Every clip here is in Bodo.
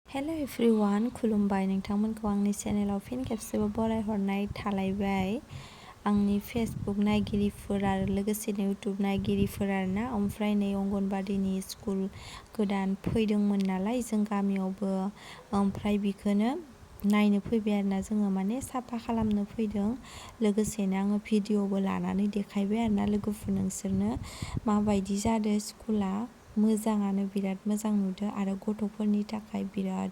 हेलो एभ्रिवान खुलुमबाय नोंथांमोनखौ आंनि चेनेलाव फिन खेबसेबो बरायहरनाय थालायबाय आंनि फेसबुक नायगिरिफोर आरो लोगोसेनो इउटुब नायगिरिफोर आरोना ओमफ्राय नै अंगनबादिनि स्कुल गोदान फैदोंमोन नालाय जों गामियावबो ओमफ्राय बेखौनो नायनो फैबाय आरोना जोङो माने साफा खालामनो फैदों लोगोसेनो आङो भिडिअबो लानानै देखायबाय आरोना लोगोफोर नोंसोरनो माबायदि जादों स्कुला मोजाङानो बिराद मोजां नुदों आरो गथ'फोरनि थाखाय बिराद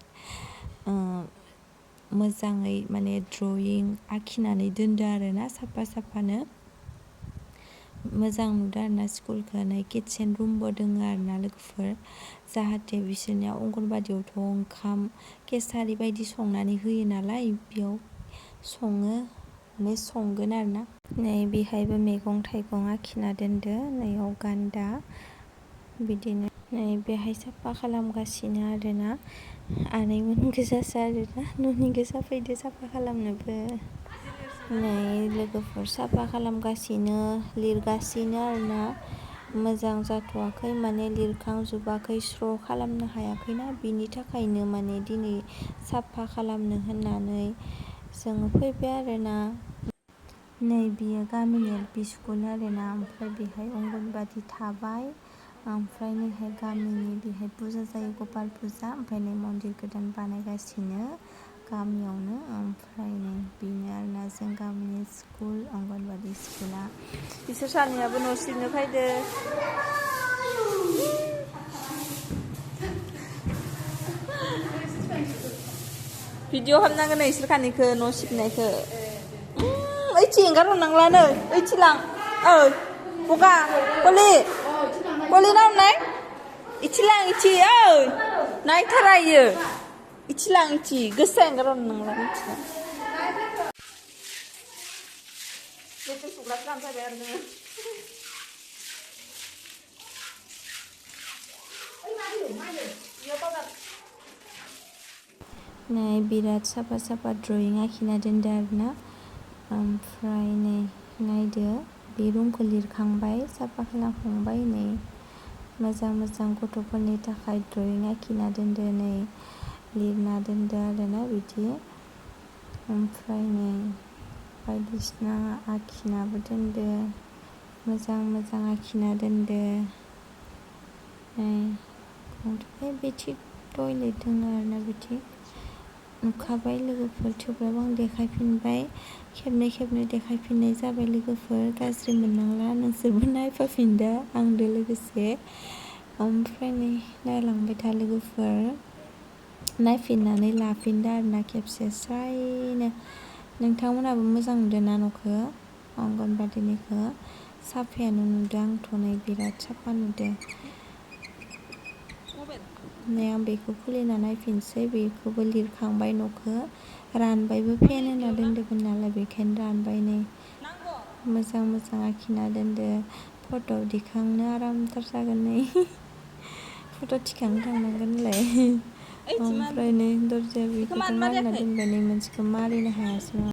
मोजाङै माने ड्रयिं आखिनानै दोनदों आरोना साफानो मोजां नुदों आरोना स्कुलखौ नै किटचेन रुमबो दोङो आरोना लोगोफोर जाहाथे बिसोरनिया अंगनबादियावथ' ओंखाम केसारि बायदि संनानै होयो नालाय बेयाव संगोन आरोना नै बेहायबो मैगं थाइगं आखिना दोनदो नैयाव गान्दा बिदिनो नै बेहाय साफा खालामगासिनो आरोना आनैमोन गोजासो आरोना न'नि गोजा फैदो साफा खालामनोबो नै लोगोफोर साफा खालामगासिनो लिरगासिनो आरोना मोजां जाथ'वाखै माने लिरखांजोबाखै स्र' खालामनो हायाखैना बिनि थाखायनो माने दिनै साफा खालामनो होननानै जोङो फैबाय आरोना नै बियो गामिनि एलपि स्कुल आरोना ओमफ्राय बेहाय अंगनबादि थाबाय ओमफ्राय नैहाय गामिनि बेहाय फुजा जायो गपाल फुजा ओमफ्राय नै मन्दिर गोदान बानायगासिनो गामियावनो ओमफ्राय नै बेनो आरोना जों गामिनि स्कुल अंगनबादि स्कुला बिसोर सानैयाबो न' सिबनो फैदो भिडिअ खालामनांगोन नोंसोर खानैखौ न' सिबनायखौ ओइथि एंगारहरनांलानो ओइथि लां बगा गलि नाय इथि लां इथि नायथारायो इथि लां इथि गोसा एंगारहरनांला मिथिला बेफोर सुग्रासो लानो फैबाय आरो जोङो नै बिराद साफा ड्रयिं आखिना दोनदो आरोना ओमफ्राय नै नायदो बे रुमखौ लिरखांबाय साफा खालामखांबाय नै मोजां गथ'फोरनि थाखाय ड्रयिं आखिना दोनदो नै लिरना दोनदो आरोना बिदि ओमफ्राय नै बायदिसिना आखिनाबो दोनदो मोजां आखिना दोनदो नै ओमफ्राय बिथिं टयलेट दङ आरोना बिथिं नुखाबाय लोगोफोर थेवब्लाबो आं देखायफिनबाय खेबनै देखायफिननाय जाबाय लोगोफोर गाज्रि मोननांला नोंसोरबो नायफाफिनदो आंदो लोगोसे ओमफ्राय नै नायलांबाय था लोगोफोर नायफिननानै लाफिनदो आरोना खेबसे स्रायनो नोंथांमोनहाबो मोजां नुदों ना न'खौ अंगनबादिनिखौ साफायानो नुदों आंथ' नै बिराद साफा नुदों नै आं बेखौ खुलिना नायफिनसै बेखौबो लिरखांबाय न'खौ रानबायबो फेन होना दोनदोंमोन नालाय बेखायनो रानबाय नै मोजां आखिना दोनदो फट' दिखांनो आरामथार जागोन नै फट' थिखांनो थांनांगोनलाय ओमफ्राय नै दरजाया बेखौथ' मारिना दोनबाय नै मोनसेखौ मारिनो हायासै